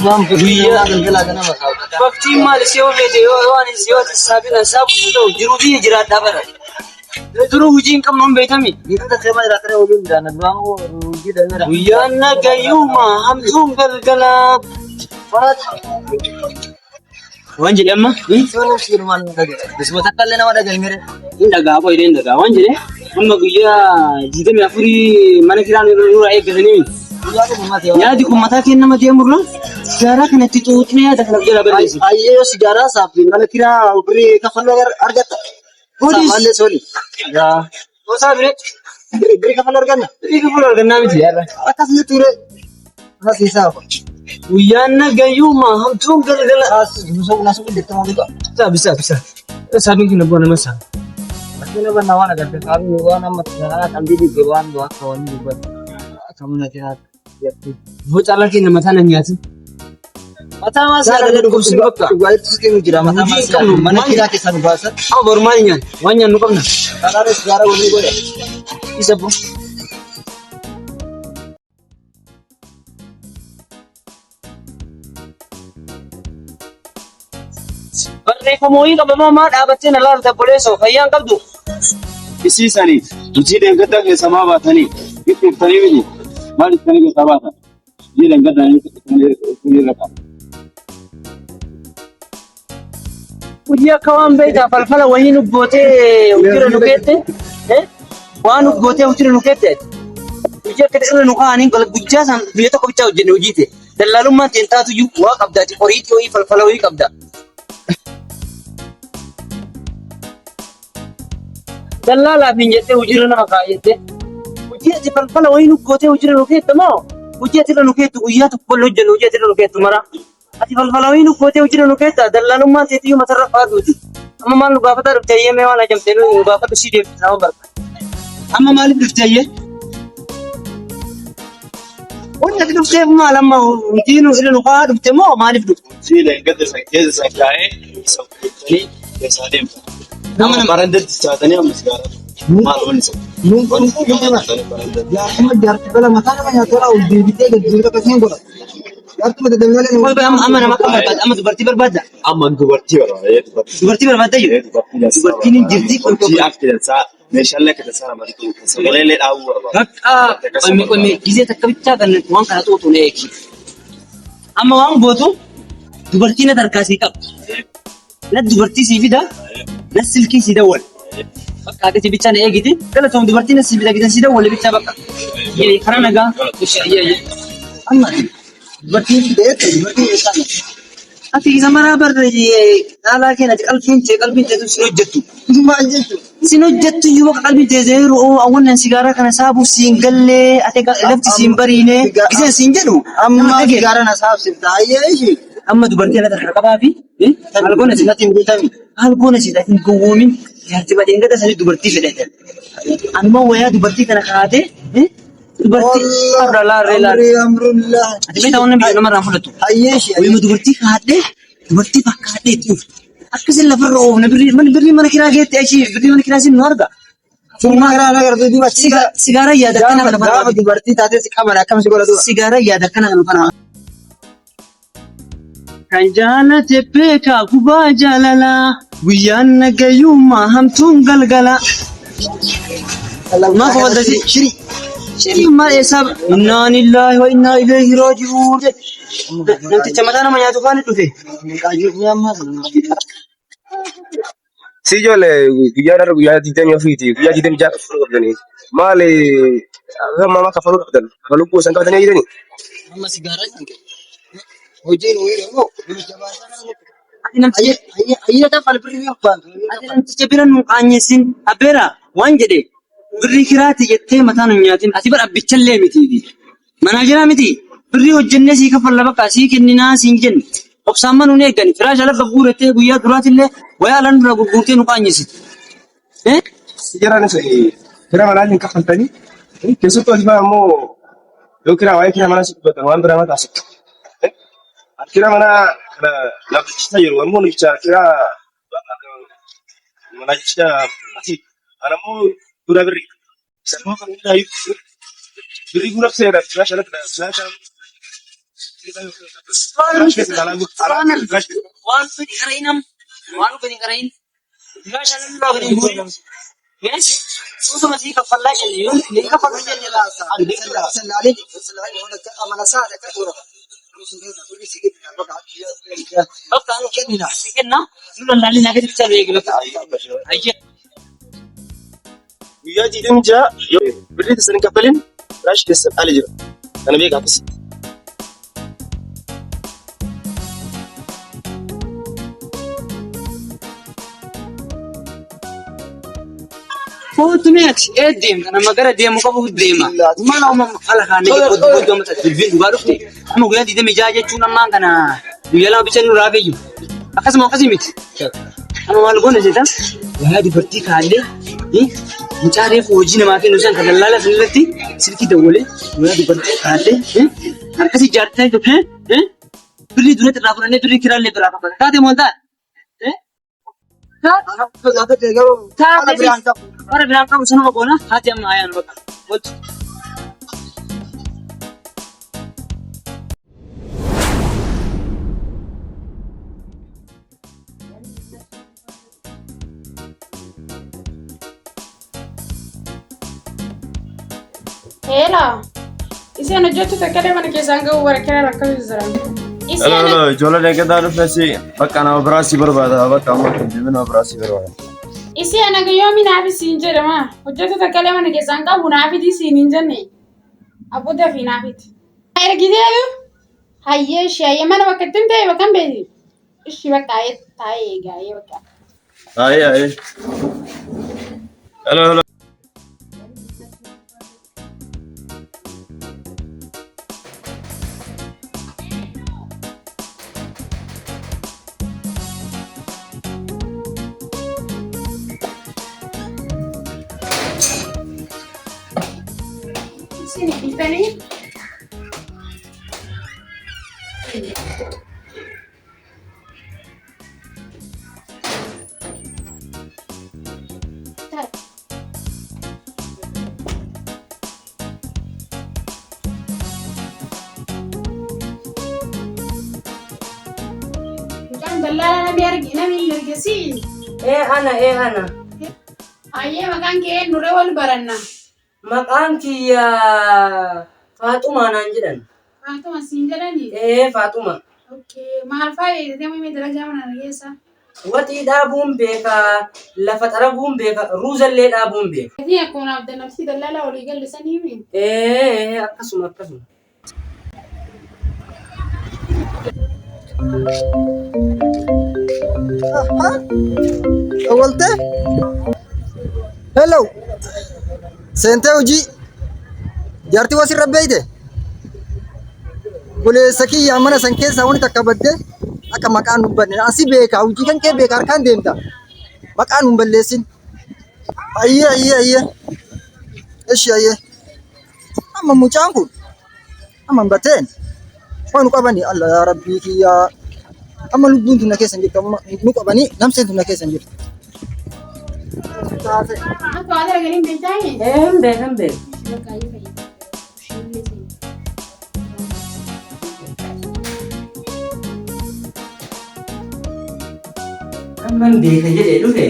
Guyyaa Baktiin maali si yoo feete yoo waan si yoo saabin saabu ta'u jiruu biyya jiraadhaa bara. Duruu hojii hin qabnu hin beekami. Guyyaan nagayyuma hamtuun galgala. Waan jedhe amma hin dhagaa qoy hin dhagaa waan jedhe amma guyyaa 24 mana kiraan irraa eeggatanii yaadi kun mataa kee nama deemurra sigaaraa kanatti xuuxnee yaada kana jala balleessi. Ayyee yoo sigaaraa saafii mana kiraa birrii kafaluu argatta. Godis. Saafaallee soli. Gosaa biree Birrii kafaluu arganna. birrii kafaluu argannaa miti yaada. Akkas jechuudha. Akkas saafa. Guyyaan nagayyuma hamtuun galgala. Nasu Bisa bisa bisa. Sabiin kun abbaa nama isaa. Fakkeenya bannaa waan agarte saafii waan amma kan didibbe waan akka wanni dubbatu. Akkamuna jiraatu. Boca ala keenya mataa na nyaatin. Mataa maas Saala yaadanii dhukkubsi bakka. Dhugaatti kennu jira mataa Hojii maas hin qabnu. mana kiraa keessaa nu baasan. Amma boru maal nyaanna? Waan nyaannu qabna. Kanaafis sigaaraa wanni godhe. Isa bo. Barreeffamoonni qabamaa maa dhaabattee na laalta obboleessoo fayyaan qabdu. Isiisanii hojii dheengaddaa keessa maa baatanii itti miti maal ittanii keessaa baatan hojii dheengaddaa inni irra qabu. Hojii akka waan beektaa falfala wayii nu gootee hojii nu keette waan nu gootee hojii nu keette hojii akka irra nu kaa'anii guyyaa san biyya tokko bichaa hojjenne hojii ta'e dallaalummaan ta'e taatu iyyuu waa qabda ati qoriitii wayii falfala wayii qabda. Dallaalaaf hin jettee hojiirra nama kaa'atte hojii ati falfala wayii nu gootee hojiirra nu keette moo hojii ati irra nu keettu guyyaa tokko illee hojjennu hojii ati irra nu keettu mara. Ati falfala wayii nu gootee hojiirra nu keetta dallaalummaan teetiyyuu matarra faaduuti. Amma maal nu gaafataa dhufte ayyee mee waan ajamtee nu gaafadhu sii deebisa nama barbaada. Amma maaliif dhufte ayyee? Wanni ati dhufteef maal amma hojii nu irra nu kaa'aa dhufte moo maaliif dhufte? Hojii dheengadda san keessa san kaa'ee isa fudhatanii keessaa deemtan. Nama nama Barandatti taatanii amma sigaaraa maal wanni isa? Nuun kun jaartuma jaarti bala mataa nama nyaata ol deebitee gaggeessuu akkasiin godha. Jaartuma dadhabee Qoy qoy amma amma nama kam barbaadda? Amma dubartii barbaadda? Amma dubartii barbaada. Dubartii barbaadda jiru? Dubartiin hin jirti qoy qoy. Hojii akka dansaa meeshaalee akka dansaa namatti tolu sagalee illee dhaabuu barbaada. Bakka qonni qonni gizee takka bichaa kan waan kana xuuxu na eegi. Amma waan gootu dubartii na tarkaa sii qaba. Na dubartii sii fida, na silkii sii dawwal. Bakka akkasii bichaa na eegiti. Galatoom dubartii na sii fida gizee sii dawwale bichaa bakka. Yee karaa nagaa. Yee yee. Amma dubartiin beektu dubartiin eessaa Ati isa maraa barre caalaa keenya ati qalbiin tee qalbiin tee sin hojjettu. Maal jechuudha? Sin hojjettu iyyuu bakka qalbiin tee zeeroo awwannan sigaaraa kana saabuuf siin gallee ati lafti siin bariine giseen siin jedhu. Amma Nama dhagee. sigaaraa na saabsifta ayyee ishee. Amma dubartii irratti harka qabaa fi maal goona si Natti hin beekami. maal goona si hin gowwoomin jaartii badeen gada sanii dubartii fedhate. Amma wayaa dubartii kana kaatee dubartii har'a laarree laarree. Amrullah. Ati beektaa waan biyya namarraa fudhattu. Ayyee ishee. Wayima dubartii kaadhee dubartii fakkaadhee itti dhufu. Akkasin lafarra oofna birrii mana birrii mana kiraa geette ishii birrii mana kiraa sin nu arga. Furmaa karaa na gartuu duuba. Sigaaraa yaada akkana kana Gaafa barbaadu. dubartii taatee si qaban akkam si godha duuba. Sigaaraa yaada akkana kana barbaadu. Kan jaalate beekaa gubaa jaalalaa guyyaan nagayyummaa hamtuun galgala. Maaf waltasi Shirii. shirii maal eessaa innaa lillaahi wa innaa ilayhi raaji'uun. Namticha mataa nama nyaatu faana dhufe. Si ijoollee guyyaa irra guyyaa 24ti guyyaa 26 kafaluu qabdanii maali amma amma kafaluu qabdan kafaluu kuusan qabdanii jiranii. Amma sigaaraa kan kee. Hojiin wayii immoo Ati namticha ayyee kafal birrii yoo baantu. Ati namticha bira nu qaanyessin abbeera waan jedhe birrii kiraati jettee mataa nu nyaatin ati bar abbichallee miti. Manaajeraa miti birrii hojjennee sii kafalla bakka sii kenninaa siin jenne obsaan manuu ni eeggani firaasha lafa guurettee guyyaa duraatillee wayaa alan dura gurgurtee nu qaanyessite. Si jiran kira manaa hin kafaltanii keessattuu ati fa'aa immoo yoo kira waa'ee kira manaa si dubbatan waan biraa mataa sitti. Kira manaa kana naaf jechisaa jiru ammoo namicha kira manaa jecha ati ana immoo dura birrii Sarmaa kan hundaa birrii gurra seera firaasha lafa firaasha. Firaash keessa ilaalaa jiru. Firaash keessa. Waan gadi qara'in amma. Waan gadi qara'in. Firaash alatti irraa gadi hin bu'in. Suutuma sii kaffallaa jenne yoo ni kaffallu jenne bakka anu kennina. Si kenna. Nu lallaalli naa gadi bichaa beeku bakka. Ayyee. Guyyaa 26 yoo birrii keessan hin kaffalin firaash keessan ala jira. Kana beekaa akkasi. Kootu mee ati ee deemta nama gara deemu qabu deema. Maal amma ala kaannee kootu kootu amma dubbiin dhugaa dhufte. Amma guyyaa 26 jechuun ammaan kana guyyaa lama bicha nurraa hafeeyyu. Akkasuma akkasii miti. Amma maal goone seetan wayaa dubartii kaallee mucaa reefu hojii namaa kennu san kan lallaala san irratti silkii dawwalee wayaa dubartii kaallee akkasii jaartii ta'e birrii duratti irraa fudhannee birrii kiraallee biraa kaffala. Taatee maal ta'a? Taatee bara biraan qabu sanuma goona haati amma ayaan bakka. Wajji. Heela. Isheen hojjettu takkalee mana keessaan ga'u barakina rakkatu jira. Hello, Isheen hello, ijoollee deeggartaa dhufes bakka nama biraa si barbaada, bakka amma kan deebiin nama biraa si barbaada. isheen aga yoomi naafi siin jedhama. Hojjettu takkalee mana keessaan qabu naafiti siin hin jenne. Abbootaa fi naafiti. Ergiteetu hayyee ishee hayyee mana bakka ittiin ta'e bakka hin beekni. Ishii bakka hayyee taa'ee eegaa hayyee bakka. Aye, aye. Hello, hello. Isin dhiiftanii. Mucaan dallaalaa namni arge namni hin argesi. Ee ana ee ana. Ayyee maqaan kee eenyuree wal baranna. Maqaan kiyya Faaxumaa naan jedhan. Faaxuma siin jedhani. Ee Faaxuma. Okay. Maal fa'aa deemee dalagaa mana keessa? Waxii dhaabuun beeka, lafa xaraguun beeka, ruuzallee dhaabuun beeka. Gatii akkuma naaf dannabsii dallaalaa walii galle sanii mi? Ee akkasuma akkasuma. Dawwaltee? Hello. Seentee hojii. Jaartii waa sirra beeyte? Buleessa kiyyaa mana san keessaa wanti takka badde akka maqaan nu banne. Asi beeka hojii kan kee beeka harkaan deemta. Maqaan nu balleessin. Ayyee ayyee ayyee. Eshi ayyee. Amma mucaan kun amma hin bateen waan nu qabanii Allah yaa rabbii kiyyaa. Amma lubbuun tun na keessa hin jirtu amma nu qabanii namseen tun na keessa hin jirtu. Akka waan arganii hin beektaani? Ee hin beeka hin beeka. Bakka ayyee fayyadamu. Isheen illee Amman beeka jedhee dhufe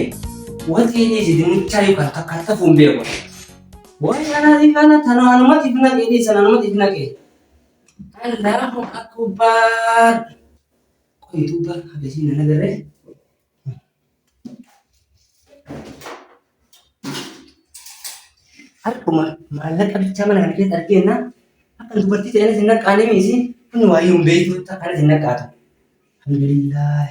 waxii dhiisi dinnichaa yookaan takka tafuu hin beeku. Waan kanaatiif kana tanaanumatti if naqee dhiisa naanumatti if naqee. Allahu akbar. Qoy duuba habesiin nan agarree. Harkuma maallaqa bichaa mana kana keessa argeenna akka dubartii ta'een isin naqqaanee miisi kun waayyuu hin beektu akkana isin naqqaatu. Alhamdulillah.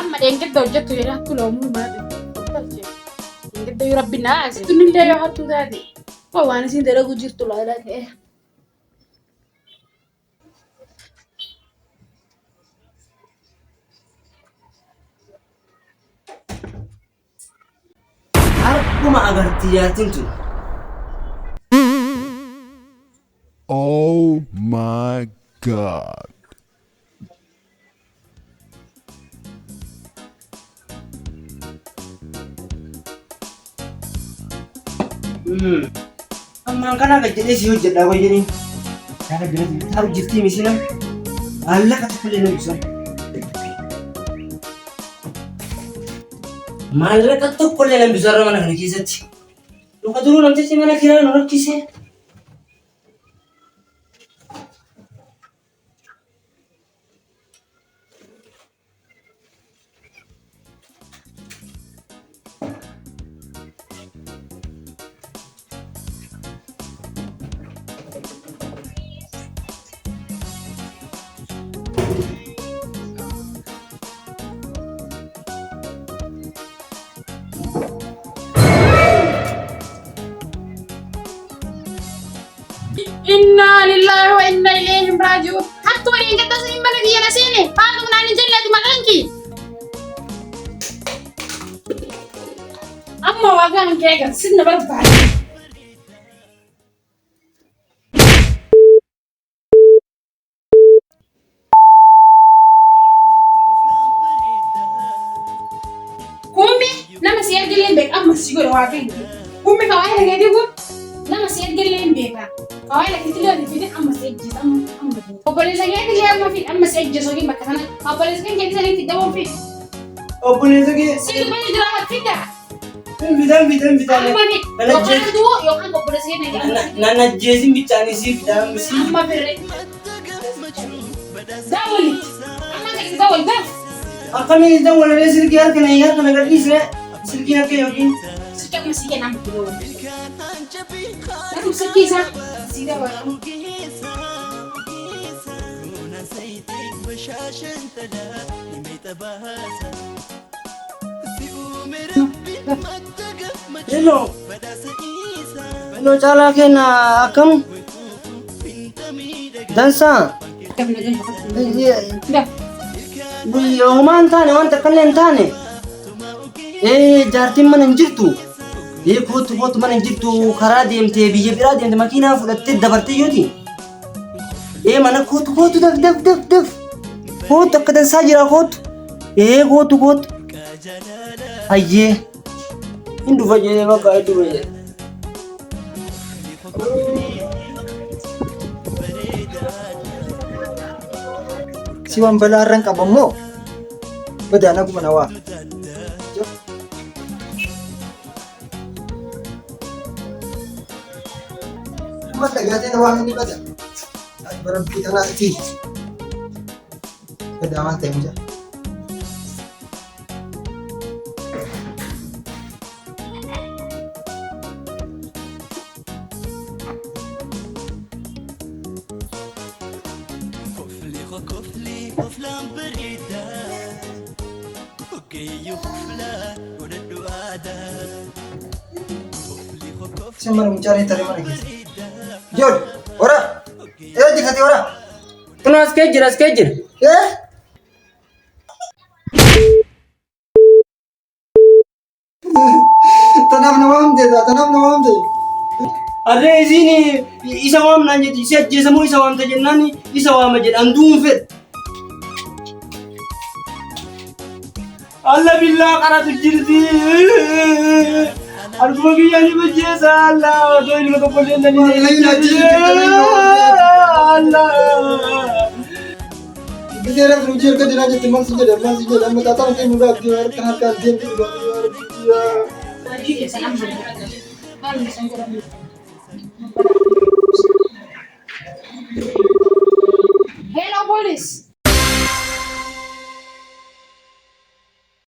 Amma dheengadda hojjettu jedhee hattuu loomuu mana galche. Dheengadda yoo rabbi naa ase. Tunillee yoo hattuu taate. Koo waan isin dalagu jirtu laalaa ta'e. Harkuma agarti jaartiin tun. Oh my God. Ammaan kanaa gad jedhee si hojjedhaa qoy jedheen. Gaafa jedhee taaru jirtii misina. Maallaqa tokko illee hin hojjetan. Maallaqa tokko illee nan bisu har'a mana kana keessatti. Luka duruu namtichi mana kiraa nu rakkise. Innaa lillahi wa inna ilayhi raaji'uun. Hattu waliin gadda saniin mana kiyya na seene. Faatu naan hin jenne ati maqaan kee. Amma waagaan kee eegan sinna barbaade. Kummi nama si ergillee hin beeku amma si godha waaqayyo. Kummi ka waa'ee lageetii kun nama si ergillee hin beeka. Ka waa'ee lageetii illee fide amma si ejjeesa amma amma. Obboleessa keetii illee amma fide amma si ejjeesa yookiin bakka sana obboleessa kan keetii sanitti daboon fide. Obboleessa kee Si dubbatu jira fida. hin fidan fidan fidan. Amma fide. Nana Yookaan ajjeesi. du'u yookaan obboleessa keetii amma fide. Nan ajjeesin bichaanii sii fidan sii. Amma firre. Daawwali. Amma kan daawwali daawwali. Akkamiin isin walalee silkii harka na harka na gadhiisne silkiin harka yookiin. Sicha amma si kenna amma daawwali. Nama silkii isaa si daawwala. Hello. Hello caalaa keenya akkam? Dansaa. Homaa hin taane wanta akkallee hin taane. Jaartiin mana hin jirtu. Kootu kootu mana hin jirtu karaa deemtee biyya biraa deemte makiinaa fudhattee dabartee yooti. Mana kootu kootu daf daf daf daf. Kootu akka dansaa jira kootu. Kootu kootu. Hayyee. Hin dhufa jedhee bakka hin dhufa jedhee. Si waan balaa irra hin qaban moo? Badaa naguma na waa. Amma dhagaatee na waan inni bada. Barabbii tanaa itti. Badaa waan ta'e mucaa. Isin mana mucaa reettare mana keessa. Ijoollee, hora! Ee jirtati hora! Kun as kee jira as kee jira. Ee! Tanaaf na waamte, tanaaf na waamte. Arree isiin isa waamnaan jetti isi ajjeesamoo isa waamta jennaan isa waama jedhan du'uun fedha. Alla billaa qaratu jirti. Arguma biyyaa ni bajjeessa alla otoo ilma tokko illee hin Wallahi na ajjeesu. Alla. Gisee irratti hojii erga jiraa jetti maal si jedhe maal si jedhe amma xaaxaa ta'e nu dhaabdi harka harkaan deemti Hojii keessan amma haalli isaan godhamu. Hello police.